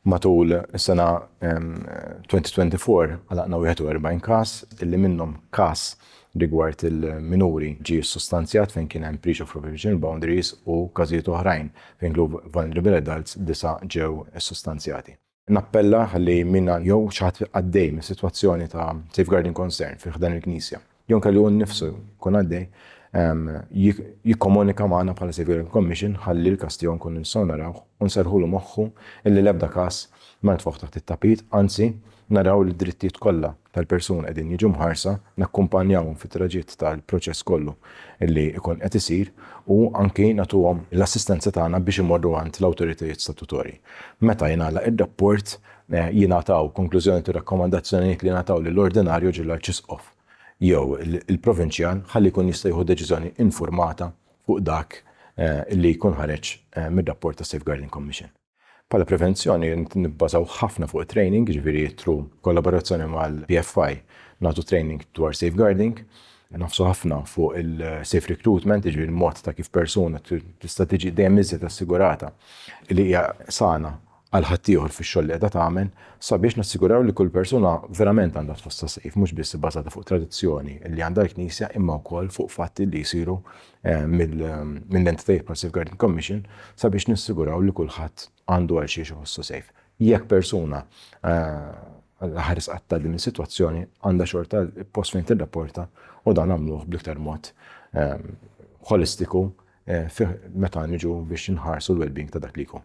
Matul is-sena 2024 għalaqna 41 każ illi minnhom każ rigward il-minuri ġie ssostanzjat fejn kien hemm breach of provisional boundaries u każijiet oħrajn fejn kienu vulnerable adults disa' ġew issostanzjati. Nappella ħalli min jew xi ħadd għaddej minn sitwazzjoni ta' safeguarding concern fi ħdan il-Knisja, jew inkella hu nnifsu jkun għaddej, jikkomunika magħna bħala Safeguarding Commission ħalli l-każ tiegħu nkunu nistgħu narawh u nserrħulu moħħu illi l-ebda każ ma nitfgħuh taħt it-tapit, anzi naraw li d-drittijiet kollha tal-persuna qegħdin jiġu mħarsa, nakkumpanjawhom fit-traġitt tal-proċess kollu li jkun qed isir u anki nagħtuhom l-assistenza tagħna biex imorru għand l-awtoritajiet statutorji. Meta jingħalaq ir-rapport jingħataw konklużjonijiet u rakkomandazzjonijiet li jingħataw lill-Ordinarju ġieli l-Arċisqof jew il-Provinċjal ħalli jkun jista' jieħu deċiżjoni infurmata fuq dak li jkun ħareġ mir-rapport tas-Safeguarding Commission. Bħala prevenzjoni nibbażaw ħafna fuq it-training, jiġifieri through kollaborazzjoni mal-PFI nagħtu training dwar safeguarding, nagħfsu ħafna fuq il-safe recruitment, jiġifieri l-mod ta' kif persuna tista' tiġi dejjem iżjed assigurata li hija sana għal ħaddieħor fix-xogħol li qiegħda tagħmel sabiex nassiguraw li kull persuna verament għandha tħossha safe, mhux biss ibbażata fuq tradizzjoni li għandha l-Knisja imma wkoll fuq fatti li jsiru mill-entitajiet bħal Safeguarding Commission sabiex nissiguraw li kulħadd għandu għal xiex iħossu safe. Jekk persuna ħares qatt tgħaddi minn sitwazzjoni għandha xorta post fejn tirrapporta u dan nagħmluh bl-iktar mod ħolistiku meta niġu biex inħarsu l-well-being ta' dak li jkun.